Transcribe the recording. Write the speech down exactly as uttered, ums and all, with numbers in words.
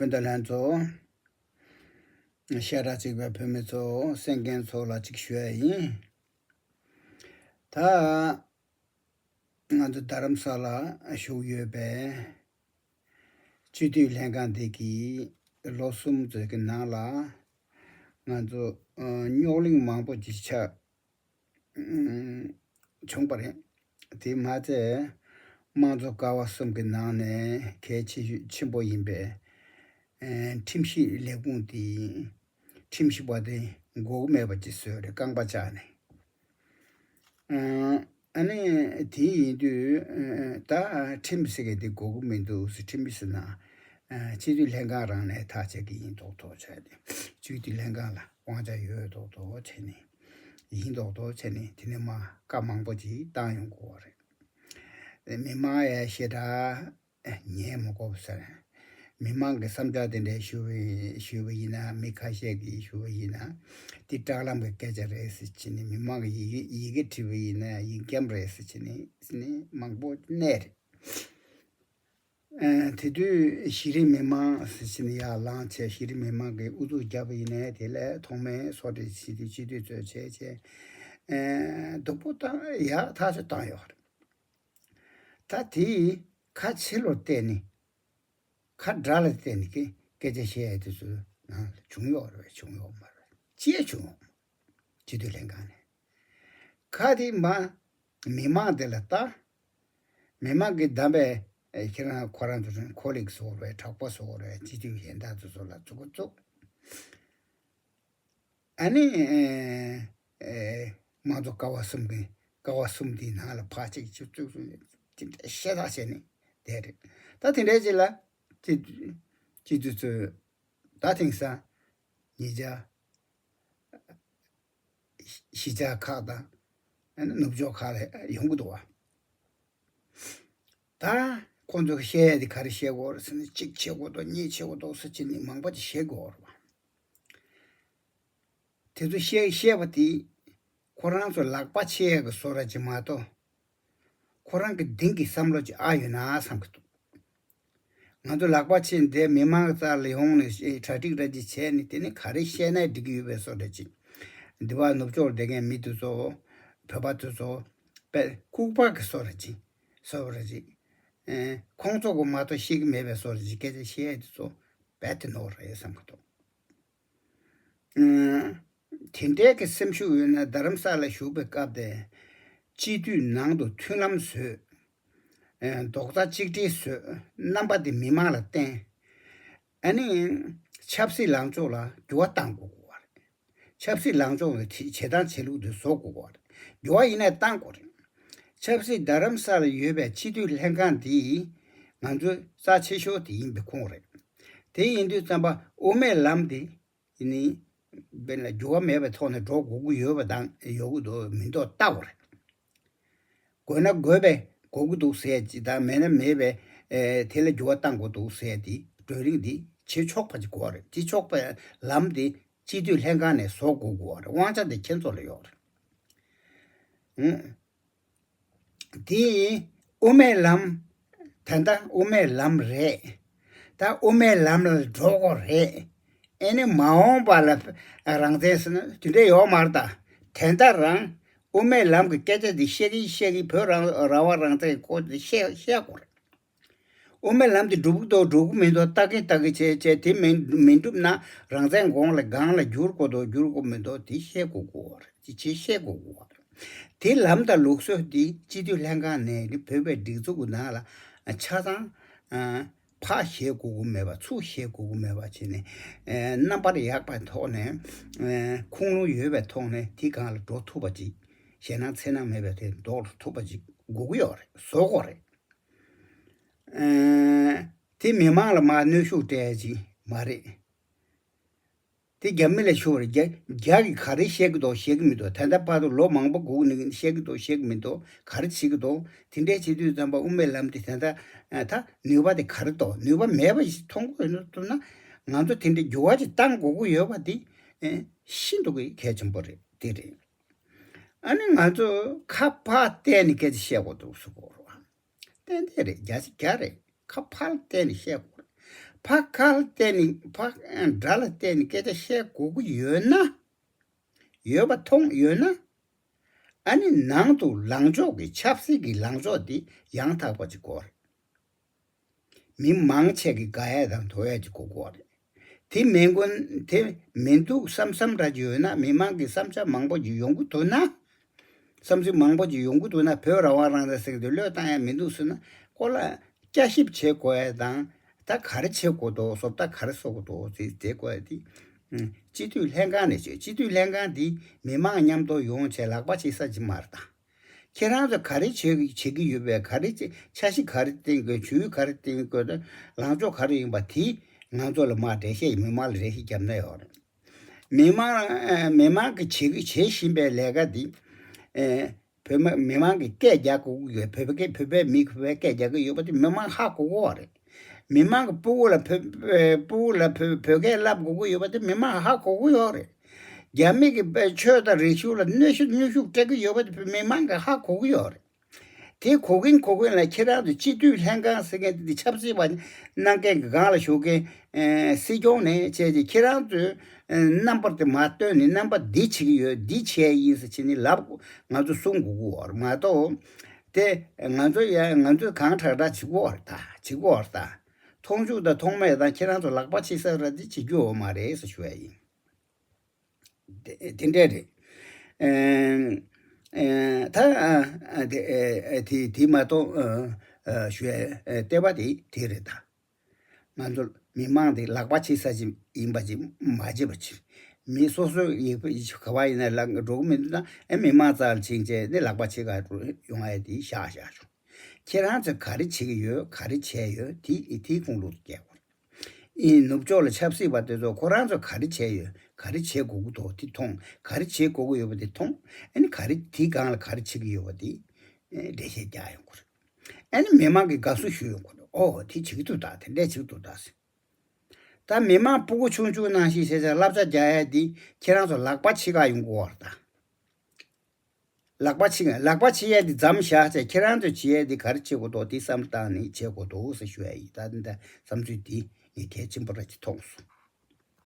སྤུན་ཟླ་ལྷན་ཚོ། ཤ་ཁྲག་གཅིག་པའི་བོད་མི་ཚོ་གསན་མཁན་ཚོ་ལ་གཅིག་ཞུ་ཡ་ཡིན། ད་ང་ཚོ་རྡ་རམ་ས་ལ་བཞུགས་ཡོད་པའི་སྤྱི་འཐུས་ལྷན་ཁང་འདི་གིས་ལོ་གསུམ་ཙམ་གྱི་ནང་ལ་ང་ཚོ་ཨ་རྙོག་གླེང་མང་པོ་ཅིག་ཆགས་བྱུང་བ་རེད། དེ་མ་ཚད་དམངས་གཙོ་ཀ་བ་གསུམ་གྱི་ནང་ནས་གལ་ཆེ་ཤོས་ཆེན་པོ་ཡིན་པའི་ཨ་ཁྲིམས་ཞིབ་ལས་ཁུངས་དེ་ཁྲིམས་ཞིབ་པ་དེ་དགོས་མེད་པ་ཅིག་བཟོས་རེད། རྐང་པ་བཅག་ནས། ཨ་ནི་དེ་ཡིན་དུས་ད་ཁྲིམས་ཟེར་མཁན་དེ་དགོས་ཀྱི་མི་འདུག་ཟེར། ཁྲིམས་ཟེར་ན་སྤྱི་འཐུས་ལྷན་ཁང་རང་ནས་ཐག་བཅད་ཀྱི་ཡིན་མདོག་མདོག་བྱས་ཏེ། སྤྱི་འཐུས་ལྷན་ཁང་ལ་དབང་ཆ་ཡོད་མདོག་མདོག་བྱས་ནས། ཡིན་མདོག་མདོག་བྱས་ནས་དེ་ནས་མ་བཀའ་མང་པོ་ཅིག་བཏང་ཡོང་གི་ཡོད་རེད། མི་མང་ཡ་ཞེ་དྲག་ཉན་མི་དགོས་ཟེར། མི་མང་གི་བསམ་འཆར་དེ་འདྲ་ཞུ་བའི་ཞུ་བ་ཡིན་ན། མི་ཁ་ཤས་ཀྱིས་ཞུ་བ་ཡིན་ན། འདི་དྲག་ལམ་གྱི་སྐད་ཆ་རེད་ཟེར་བྱས་ནས། མི་མང་གིས་ཡི་གེ་ཡི་གེ་བྲིས་པ་ཡིན་ན་ཡིག་སྐྱམ་རེད་ཟེར་བྱས་ནས་ནི་མང་པོ་གནས་རེད། ཨ་དེ་དུས་གཞི་རིམ་མི་མང་ཟེར་བྱས་ནས་ཡར་ལངས་བྱས། གཞི་རིམ་མི་མང་གིས་ཨུ་ཚུགས་བརྒྱབ་པ་ཡིན་ན་དེ་ལས་ཐོག་མའི་སོ་བགྲེས་སྤྱི་འཐུས་སྤྱི་འཐུས་ཚོས་བྱས་བྱས། ཨ་སྡུག་པོ་བཏང་ཡག་ཐག་ཆོད་བཏང་ཡོད་རེད། ད་དེ་ཁ་ཕྱི་ལ་བལྟས་ནས། ཁ་དགྲ་ལ་བལྟས་ནས་སྐད་སྐད་ཆ་བཤད་ཡ་དེ་ཚོ་ནང་ལ་བྱུང་ཡོད་རེད། བྱུང་ཡོད་མ་རེད། ཅི་ཡང་བྱུང་ཡོད་མ་རེད། སྤྱི་འཐུས་ལྷན་ཁང་ནས་ཁ་དེ་མ་མི་མང་དེ་ལ་ལྟ། མི་མང་གིས་བདམས་པའི་ཨེ་ཁྱེད་རང་ཁོ་རང་ཚོ་ཁོ་ལིག་བཟོ་རེད། གྲོགས་པོ་བཟོ་རེད། སྤྱི་འཐུས་གཞན་དག་ཚོ་ཚོ་ལ་བཙུགས་བཙུགས། ཨ་ནི་ཨེ་ཨེ་དམངས་གཙོ་ཀ་བ་གསུམ་གྱི་ཀ་བ་གསུམ་དེའི་ནང་ལ་ཕར་གཅིག་ཅིག་བཙུགས་སོང་། དེ་འདྲའི་ཤ་སྟག་བྱས་ནས་བསྡད་རེད། ད་དེ་འདྲའི་ཅིག་ལ་སྤྱི་སྤྱི་འཐུས་ཚོས་ད་དེང་སང་ཉེ་ཆར་གཞིས་ཆགས་ཁག་དང་ཨ་ནི་ནུབ་ཕྱོགས་ཁག་ལ་ཡོང་གི་འདུག་བ། ད་ཁོང་ཚོས་བཤད་ཡ་དེ་ག་རེ་བཤད་དགོས་རེད་ཟེར་ན། གཅིག་བྱེད་དགོས་འདུག་གཉིས་བྱེད་དགོས་འདུག་ཟེར་བྱས་ནས་མང་པོ་ཅིག་བཤད་དགོས་རེད་བ། དེ་ཚོ་བཤད་བཤད་པ་དེ་ཁོ་རང་ཚོ་ལག་པ་ཕྱེ་ཡ་གི་བཟོ་འདྲ་ཅིག་མ་གཏོགས། ཁོ་རང་གི་གདིང་གི་བསམ་བློ་ཅིག་ཨ་ཡོད་ན་བསམ་གི་འདུག་ང་ཚོ་ལག་པ་ཕྱེ་འདི་མི་མང་རྩ་ལ་ཡོང་ནས་གྲ་སྒྲིག་ར་ཅིག་བྱས་ནས། དེ་ནི་ག་རེ་བཤད་ན་འགྲིག་གི་ཡོད་པའི་བཟོ་འདྲ་ཅིག་འདི་བ་ནུབ་ཕྱོགས་བསྡད་མཁན་མི་དེ་ཚོ། བོད་པ་དེ་ཚོ་དཔེ་ལྐུགས་པ་གི་བཟོ་འདྲ་ཅིག་བཟོ་འདྲ་ཅིག་ཨེ་ཁོང་ཚོ་གི་མ་གཏོགས་ཤེས་ཀྱི་མེད་པའི་བཟོ་འདྲ་ཅིག་སྐད་ཆ་བཤད་ཡ་དེ་ཚོ་རྦད་དེ་ནོར་རེད་བསམ་གི་འདུག་ཨ་དེ་འདྲའི་གི་སེམས་ཤུགས་ཡོད་ན། རྡ་རམ་ས་ལ་བཞུགས་པའི་སྐབས་དེ་སྤྱི་འཐུས་ནང་དུ་མཐུན་ལམ་བཟོས། ཨ་རྡོག་རྩ་གཅིག་སྒྲིལ་བཟོས། རྣམ་པ་དེ་མི་མང་ལ་བསྟན། ཨ་ནི་ཆབ་སྲིད་ལངས་ཕྱོགས་ལ་འགྱུར་བ་གཏང་དགོས་པ་རེད། ཆབ་སྲིད་ལངས་ཕྱོགས་ལ་བྱེད་སྟངས་བྱེད་ལུགས་དེ་བཟོ་དགོས་པ་རེད། འགྱུར་བ་ཡིན་ནའི་གཏང་དགོས་རེད། ཆབ་སྲིད་རྡ་རམ་ས་ལ་ཡོད་པའི་སྤྱི་འཐུས་ལྷན་ཁང་དེ་ང་ཚོའི་རྩ་ཆེ་ཤོས་དེ་ཡིན་པའི་ཁོངས་རེད། དེ་ཡིན་དུས་ཙམ་པ་དབུ་མའི་ལམ་དེ་ནི་དཔེར་ན་འགྱུར་བ་མེད་པའི་ཐོག་ནས་འགྲོ་དགོས་ཀྱི་ཡོད་པ་དང་ཡོད་ཀྱི་འདུག་མི་འདུག་ལྟ་དགོས་རེད། དགོས་ན་དགོས་པའི་དགོས་ཀྱི་འདུག་ཟེར་ཅིག་དང་། མེད་ན་མེད་པའི་ཨེ་དེ་ལ་འགྱུར་བ་གཏང་དགོས་འདུག་ཟེར་དེ་གྲོས་རིམ་དེ་བྱེད་ཆོག་པ་ཅིག་དགོས་རེད། བྱེད་ཆོག་པའི་ལམ་དེ་སྤྱི་འཐུས་ལྷན་ཁང་ནས་བཟོ་དགོས་དགོས་རེད། དབང་ཆ་དེ་ཁྱེད་ཚོ་ལ་ཡོད་རེད། ཨང་། དེ་དབུ་མའི་ལམ། ད་ལྟ་དབུ་མའི་ལམ་རེད། ད་དབུ་མའི་ལམ་ལ་འགྲོ་དགོས་རེད། ཨེ་ནི་མ་འོངས་པ་ལ་རང་བཙན་ཟེར་ན་དེ་འདྲ་ཡོད་མ་རེད། ད་དེ་ལྟ་རང་དབུ་མའི་ལམ་གྱི་སྐད་ཆ་འདི་བཤད་ཀྱིན་བཤད་ཀྱིན་བོད་རང་རང་དབང་རང་བཙན་གྱི་སྐོར་འདི་བཤད་བཤད་དགོས་རེད། དབུ་མའི་ལམ་འདི་འགྲུབ་ཀྱི་འདུག་འགྲུབ་ཀྱི་མི་འདུག་ལྟ་གིན་ལྟ་གིན་བྱས་བྱས། དེ་མི་མི་འགྲུབ་ན་རང་བཙན་གོང་ལ་སྒང་ལ་བསྒྱུར་དགོས་འདུག་བསྒྱུར་དགོས་མི་འདུག་དེ་བཤད་དགོས་དགོས་པ་རེད། དེ་བྱེད་བཤད་དགོས་དགོས་པ་རེད། དེ་ལམ་དང་ལུགས་སྲོལ་འདི་སྤྱི་འཐུས་ལྷན་ཁང་ནས་ནི་བོད་པའི་སྒྲིག་འཛུགས་ཀྱི་ནང་ལ་ཆ་ཚང་ཨ་ཕར་བཤད་དགོས་ཀྱི་མེད་པ། ཚུར་བཤད་དགོས་ཀྱི་མེད་པ་བྱས་ནས། ཨ་རྣམ་པར་ཡག་པའི་ཐོག་ནས། ཨ་ཁུངས་ལུང་ཡོད་པའི་ཐོག་ནས་དེ་སྒང་ལ་འགྲོ་ཐུབ་པ་ཅིག་ཞེད་སྣང་འཚེར་སྣང་མེད་པའི་ཐོག་ནས་འགྲོ་ཐུབ་པ་ཅིག་དགོས་ཀྱི་ཡོད་རེད། བཟོ་དགོས་རེད། ཨ་དེ་མི་མང་ལ་མར་གནོན་ཤུགས་སྤྲད་ཡ་ཅིག་མ་རེད། དེ་རྒྱ་མི་ལ་ཤོར་བ་རེད། རྒྱ་རྒྱ་གིས་ག་རེ་བཤད་ཀྱི་འདུག་བཤད་ཀྱི་མི་འདུག་ད་ལྟ་བར་དུ་ལོ་མང་པོ་སྒུག་ནས་བཤད་ཀྱི་འདུག་བཤད་ཀྱི་མི་འདུག་ག་རེ་བྱེད་ཀྱི་འདུག་དེ་འདྲའི་བྱེད་དུས་ཙམ་པ་དབུ་མའི་ལམ་དེ་ད་ལྟ་ཨ་ད་ནུས་པ་དེ་ག་རེ་འདུག་ནུས་པ་མེད་པ་ཞིག་མཐོང་གི་ཡོད་ན། ང་ཚོ་དེ་འདྲའི་འགྱུར་བ་ཅིག་གཏང་དགོས་ཀྱི་ཡོད་པ་དེ་ཨ་ཤིན་ཏུ་གི་གལ་ཆེན་པོ་རེད། དེ་རེད། ཨ་ནི་ང་ཚོ་ཁ་ཕར་བལྟས་ནས་སྐད་ཆ་བཤད་དགོས་འདུག་ཟེར་གོ་རོ། ཏན་ཏན་རེད། བརྒྱ་ཆ་བརྒྱ་རེད། ཁ་ཕར་བལྟས་ནས་བཤད་དགོས་རེད། ཕ་ཁ་ལ་བརྟེན་ནས་ཕ་དགྲ་ལ་བརྟེན་ནས་སྐད་ཆ་བཤད་དགོས་ཀྱི་ཡོད་ན། ཡོད་པ་མཐོང་ཡོད་ན། ཨ་ནི་ནང་དུ་ལངས་ཕྱོགས་ཀྱི་ཆབ་སྲིད་ཀྱི་ལངས་ཕྱོགས་འདི་ཡང་དག་པ་ཅིག་དགོས་རེད། མི་མང་ཆེ་གི་དགའ་ཡ་དང་དོ་ཡ་ཅིག་དགོས་དགོས་རེད། དེ་མིན་ཀུན་དེ་མི་འདུག་བསམ་བསམ་འདྲ་ཅིག་ཡོད་ན། མི་མང་གི་བསམ་འཆར་མང་པོ་ཅིག་ཡོང་གི་འདུག་ན། བསམ་ཚུལ་མང་པོ་ཅིག་ཡོང་གི་འདུག་ན། བོད་རང་དབང་རང་བཙན་ཟེར་གི་འདུག་བློས་བཏང་ཡ་མི་འདུག་ཟེར་ན། ཁོ་ལ་བསྐྱར་ཞིབ་བྱེད་དགོས་ཡ་དང་། ད་ག་རེ་བྱེད་དགོས་འདུག་བཟོ་ལྟ་ག་རེ་བཟོ་དགོས་འདུག་ཟེར་དེ་དགོས་ཡ་དེ། ཨུམ། སྤྱི་འཐུས་ལྷན་ཁང་ནས་བྱེད། སྤྱི་འཐུས་ལྷན་ཁང་འདི་མི་མང་མཉམ་དུ་ཡོང་བྱས་ལག་པ་ཕྱེ་ས་ཅིག་མ་རེད་ད། ཁྱེད་རང་ཚོ་ག་རེ་བྱེད་བྱེད་ཀྱི་ཡོད་པས། ག་རེ་བྱེད། འཆར་གཞི་ག་རེ་བཏིང་དགོས། ཇུས་ག་རེ་བཏིང་དགོས། ལངས་ཕྱོགས་ག་རེ་ཡིན་པ་དེ་ང་ཚོ་ལ་མར་འགྲེལ་བཤད། མི་མང་ལ་འགྲེལ་བཤད་བརྒྱབ་ན་ཡོད་རེད། མི་མང་། མི་མང་གི་བྱེད་ཀྱི་བྱེད་བཞིན་པའི་ལས་ཀ་འདི། ཨེ། བོད་མི་མི་མང་གི་སྐད་རྒྱག་དགོས་ཀྱི་ཡོད། བོད་པའི་སྐད། བོད་པའི་མི་བོད་པའི་སྐད་རྒྱག་གི་ཡོད་པ་དེ་མི་མང་ཧ་གོ་གི་ཡོད་རེད། མི་མང་གི་སྤུ་གུ་ལ་བོད། སྤུ་གུ་ལ་བོད་བོད་སྐད་བསླབ་དགོས་ཀྱི་ཡོད་པ་དེ་མི་མང་ཧ་གོ་གི་ཡོད་རེད། རྒྱ་མི་གི་པའི་ཆོས་དང་རིག་གཞུང་ལ་གནོན་ཤུགས་གནོན་ཤུགས་སྤྲད་ཀྱི་ཡོད་པ་དེ་མི་མང་གིས་ཧ་གོ་གི་ཡོད་རེད། དེ་གོ་གིན་གོ་གིན་ལ་ཁྱེད་རང་ཚོ་སྤྱི་འཐུས་ལྷན་ཁང་ཟེར་མཁན་དེ་ཆབ་སྲིད་པ་གནང་མཁན་གྱི་སྒང་ལ་ཞུགས་མཁན། ཨེ། སྲིད་སྐྱོང་ནས་བྱས་ཏེ་ཁྱེད་རང་ཚོས། ཨེ། རྣམ་པ་དེ་མར་སྟོན་ནས། རྣམ་པ་འདི་བྱེད་ཀྱི་ཡོད། འདི་བྱས་ཡིན་ཟེར་བྱས་ནས་ལབ། ང་ཚོ་གསུང་དགོས་ཀྱི་ཡོད་རེད་མ་གཏོགས། དེ་ང་ཚོ་ཡ། ང་ཚོས་གང་དྲག་དྲག་བྱེད་ཀྱི་ཡོད་རེད་ད། བྱེད་ཀྱི་ཡོད་རེད་ད། མཐོང་ཆུང་དང་མཐོང་མེད་དང་། ཁྱེད་རང་ཚོ་ལག་པ་ཕྱེ་ས་ར་འདི་བྱེད་རྒྱུ་ཡོད་མ་རེད་ཟེར་ཞུ་ཡ་ཡིན། དེ་དེ་འདྲས་རེད། ཨེ། ཨེ། ད། ཨ། དེ། ཨེ། དེ་དེ་མ་གཏོགས། ཨ། ཨ། ཞུ་ཡ། ཨེ། ལྟེ་བ་དེ་དེ་རེད་ད། ང་ཚོ་མི་མང་དེ་ལག་པ་ཕྱེ་ས་ཅིག་ཡིན་པ་ཅིག་མ་བརྗེད་པ་ཅིག་མི་སོ་སོའི་ཡི་གེ་ག་བ་ཡིན་ན་ལ་འགྲོ་གི་མི་འདུག་ན། ཨེ། མི་མང་རྩ་ལ་ཕྱིན་བྱས་ནས་ལག་པ་ཕྱེ་ག་ཡོང་ཡ་དེ་བཞག་བཞག་ཆོག་ཁྱེད་རང་ཚོས་ག་རེ་བྱེད་ཀྱི་ཡོད། ག་རེ་བྱས་ཡོད། དེ་དེའི་ཁུངས་ལུགས་སུ་སྐྱེལ་དགོས། ཨིན། ནུབ་ཕྱོགས་ལ་ཆབ་སྲིད་པ་དེ་ཚོ་ཁོ་རང་ཚོ་ག་རེ་བྱས་ཡོད། ག་རེ་བྱེད་དགོས་ཀྱི་འདུག་དེ་མཐོང་། ག་རེ་བྱེད་དགོས་ཀྱི་ཡོད་པ་དེ་མཐོང་། ཨ་ནི་ག་རེ་དེའི་སྒང་ལ་ག་རེ་བྱེད་ཀྱི་ཡོད་པ་དེ། ཨེ། འགྲེལ་བཤད་རྒྱག་ཡོང་དགོས་རེད། ཨ་ནི་མི་མང་གིས་དགའ་བསུ་ཞུ་ཡོང་དགོས་རེད། ཨོ། དེ་བྱེད་ཀྱི་འདུག་ད། དེ་འདྲས་བྱེད་ཀྱི་འདུག་ད་ཟེར། ད་མི་མང་སྤུ་གུ་ཆུང་ཆུང་ནང་བཞིན་བྱས་བྱས་བསླབ་བྱ་རྒྱག་ཡ་འདི་ཁྱེད་རང་ཚོ་ལག་པ་ཕྱེ་ག་ཡོང་དགོས་པ་རེད་ད། ལག་པ་ཕྱེ། ལག་པ་ཕྱེ་ཡས་འདི་མཚམས་བཞག་བྱས། ཁྱེད་རང་ཚོས་བྱེད་ཡས་འདི་ག་རེ་བྱེད་དགོས་འདུག་འདི་བསམ་བློ་བཏང་ནས་བྱེད་དགོས་འདུག་ཟེར་ཞུ་ཡ་ཡིན། ད་འདི་འདྲ་བསམ་ཚུལ་འདི་ངས་གལ་ཆེན་པོ་ར་ཅིག་མཐོང་སོང་